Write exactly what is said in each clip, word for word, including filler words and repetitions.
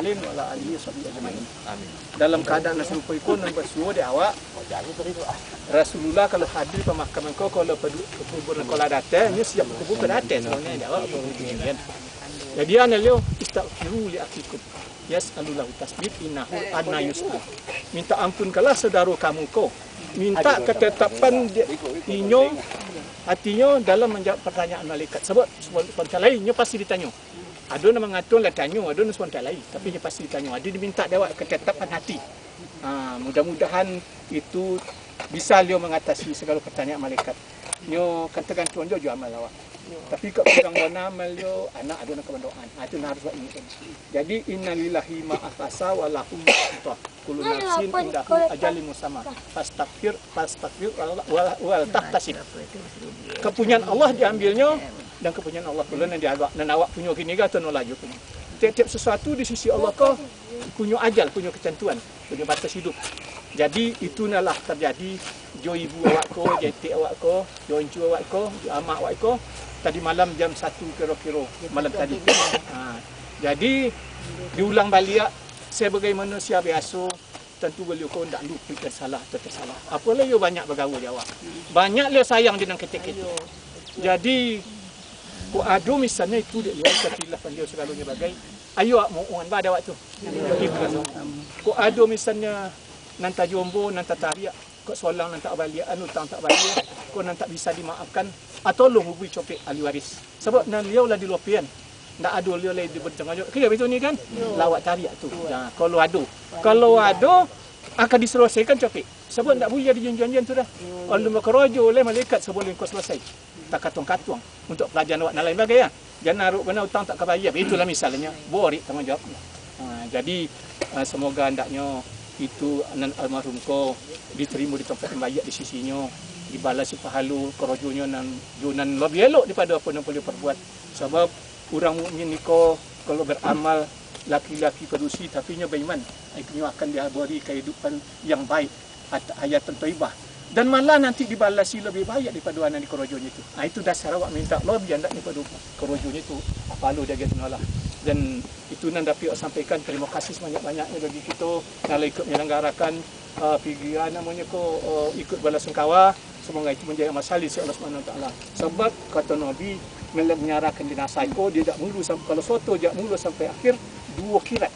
Alim wa ala alihi wa sahbihi ajmain. Amin. Dalam keadaan nan sarupo iko nan basuo di awak, Rasulullah kalau hadir pamakaman ko, kalau padu-, kuburan ko lah datang, nyo siap kubur ko datang, sebenarnya di awak. Jadi, ana liau, "Istaghfiru li akhikum, yas'alu lahu tasbit, innahu anna yus'al." Minta ampunkanlah saudara kamu ko. Minta ketetapan di-, inyo, artinyo dalam manjawab pertanyaan malaikat. Sebab sebentar lai, inyo pasti ditanyo. Ado nan mangato lah tanyo, ado nan spontan lai, tapi inyo pasti ditanyo. Ado diminta dek awak ketetapan hati. Ha, mudah-mudahan itu bisa liau mangatasi sagalo pertanyaan malaikat. Nyo kan tagantuang jo, jo amal awak. Tapi kok kurang bana amal yo, anak ado nan ka mandoakan. Ha, itu nan harus awak ingatkan. Jadi, innalillahi ma akhadha wa lahu ma a'tha. Kullu nafsin indahu ajalun musamma. Fastaghfir, fastaghfir, wal, wal, wal tahtasib. Kapunyaan Allah diambilnyo, dan kapunyaan Allah pulo nan diagak. Nan awak punyo kini ka atau nan laju punyo. Tiap-tiap sesuatu di sisi Allah ko punyo ajal, punyo ketentuan, punyo batas hidup. Jadi, itu nan lah terjadi jo ibu awak ko, jo etek awak ko, jo oncu awak ko, jo amak awak ko, tadi malam jam satu kiro-kiro, malam tadi. Ha, jadi, diulang baliak, sabagai manusia biaso, tantu baliau ko ndak lupuik dari salah atau tasalah. Apo lai iyo banyak bagaul di awak. Banyak liau sayang di nan ketek-ketek. Jadi, kok ado misalnyo itu dek liau, kacilapan liau sagalonyo bagai, ayo awak mohon ba dek awak tu. Ikhlas. Kok ado misalnyo nan tajombo, nan tatariak, kok solang nan tak baliak, anu, utang tak baliak, kok nan tak bisa dimaafkan, ah, tolong hubungi copek ahli waris. Sabab nan liau lah dilopian. Ndak ado liau lai di bertanggung jawab. Kira betul ni kan? Lah awak tariak tu. Ya, kalau ado. Kalau ado, akan diselesaikan copek. Sabab ndak buliah dijanjian tu dah. Alun bakarajo lai malaikat sabalun ko selesai. Takatuang-katuang. Untuk pelajaran awak nan lain bagai, ya. Jan arok bana utang tak ka bayia. Itulah misalnyo. Borek tanggung jawab. Ha, jadi, ha, semoga andaknyo itu nan almarhum ko diterimo di tempat yang baik di sisinyo, dibalasi pahalo karajonyo nan, jo nan labiah elok daripado apo nan baliau perbuat. Sabab urang mukmin niko kalau beramal, laki-laki padusi, tapi nyo baiman, inyo akan diberi kehidupan yang baik, at-, hayatan thayyibah. Dan malah nanti dibalasi labiah baik daripado nan dikarajonyo itu. Ha, itu dasar awak minta labiah andaknyo pado karajonyo itu, pahalo di agiah tu lah. Dan itu nan dapek awak sampaikan. Tarimo kasih sabanyak-banyaknyo bagi kito nan lah ikut manyelenggarakan, ah, pigian namonyo ko, ah, ikut balasungkawa. Semoga itu manjadi amal saleh di sisi Allah Subhanahu Wa Taala. Sabab, kato Nabi, mele-, manyarahkan jenazah ko, dia dak mulu sam-, kalau soto jak mulu sampai akhir, duo kirat.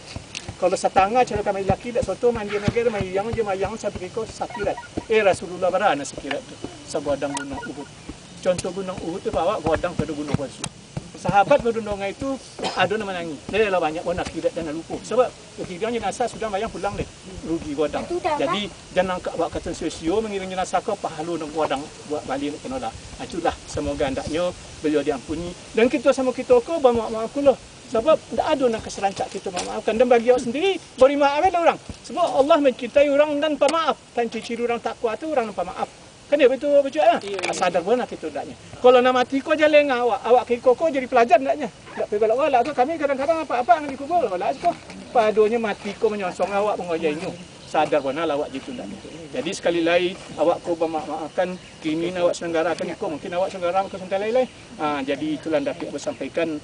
Kalau satangah caro kami laki dak soto, mandi nager, mayang je mayang sampai ko sakirat. Eh, Rasulullah, bara nan sakirat tu? Sagodang gunung Uhud. Contoh gunung Uhud tu, bawa godang pado gunung Uhud. Sahabat badundungan itu, ado nan manangih. Eh, lah banyak pun akhirat dan lupo. Sabab, ukibiang jenazah sudah mayang pulang deh. Rugi godang. Jadi, jan angkak awak kato sio-sio mangiring jenazah ko, pahalo nan godang buat balik nak kena lah. Ha, itulah, semoga andaknyo beliau diampuni. Dan kito samo kito ko, bamaaf-maaf pulo. Sabab, ndak ado nan ka sarancak kito mamaafkan. Dan bagi awak sendiri, bari maaf lah urang. Sabab, Allah mancintai urang nan pamaaf. Tan ciri-ciri urang takwa tu, urang nan pamaaf. Kan iyo, betul, betul lah. Iyo, iyo. Sadar bana kito andaknyo. Kalau nan mati ko jaleh ngah awak, awak ka iko ko jadi pelajar andaknyo. Ndak pai galak-galak ko, kami kadang-kadang apak-apak nan di kubur, galak ko. Padonyo mati ko manyonsong awak mangoyai inyo. Sadar bana lah awak jitu andaknyo. Jadi sakali lai, awak ko bamaaf-maafkan, kini awak selenggarakan iko, mungkin awak selenggarakan ke santai lai-lai. Ha, jadi itulah nan dapek ambo sampaikan.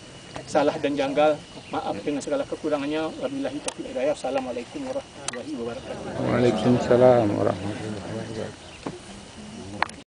Salah dan janggal, maaf dengan segala kekurangannya. Wabillahi taufiq hidayah. Assalamualaikum warahmatullahi wabarakatuh. Waalaikumsalam warahmatullahi